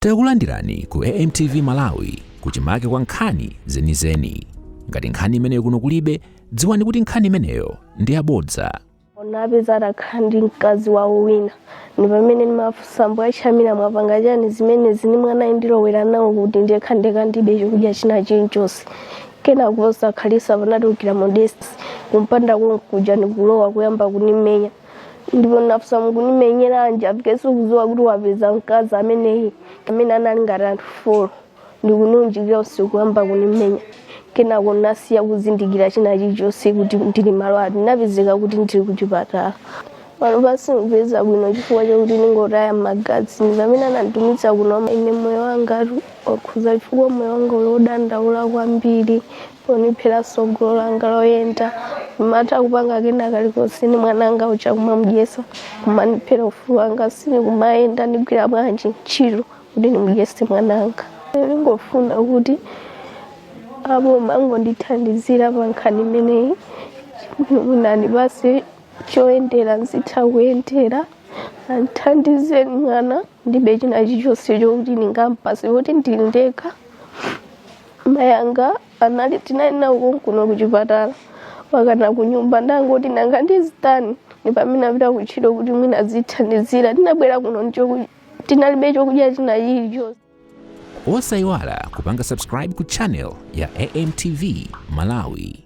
Takulandirani ku AMTV Malawi, kuchimake kwa nkhani zenizeni. Ngati nkhani imeneyo kuno kulibe, dziwani kuti nkhani imeneyo ndi yabodza. Napeza atakhala ndi mkazi wawo wina. Ndi pamene ndimafunsa, "Mbuya Chamira, mwapanga chani zimenezi? Ni mwana ndilowera nawo kuti ndekha ndekha, ndibe chokudya china chilichonse." Kenako posakhalisa panatulukira Modesti kumpanda konkuja ndikulowa kuyamba kunimenya. Ndipo nafunsa, "Mukunimenyeranji?" Afikenso kudziwa kuti wapeza mkazi ameneyi amene anali ngati anthu 4 ndikununjikira usiku kuyamba kunimenya. Kenako nasiya kuzindikira china chilichonse kuti ndili malo ati. Napezeka kuti ndili kuchipatala. Pano pasindikupeza bwino chifukwa chakuti ndingotaya magazi. Ndi pamene ananditumiza kuno. Ine moyo wangatu wakhuza chifukwa moyo wanga uli wodandaula kwambiri, poniphera tsogolo langa loyenda. Matha kupanga kena kalikonse ni mwananga ucha kumamudyesa, kumaniphera ufulu wanga. Sindikumayenda, ndigwira bwanji ntchito kuti ndimudyese mwananga? Ndingofuna kuti apo mangondithandizira pa nkhani imeneyi, mwina basi choyendera nzitha kuyendera, andithandizeni. Mwana ndibe china chilichonse chokuti ndingampase kuti ndili ndekha. Mayanga anali tinali nawo konkuno kuchipatala pakana kunyumba. Ndangoti, "Nanga ndizitani?" Ni pamene apita kuntchito kuti mwina azithandizira. Tinabwera kuno tinalibe chokudya china chilichonse. Osayiwala kupanga subscribe ku channel ya AMTV Malawi.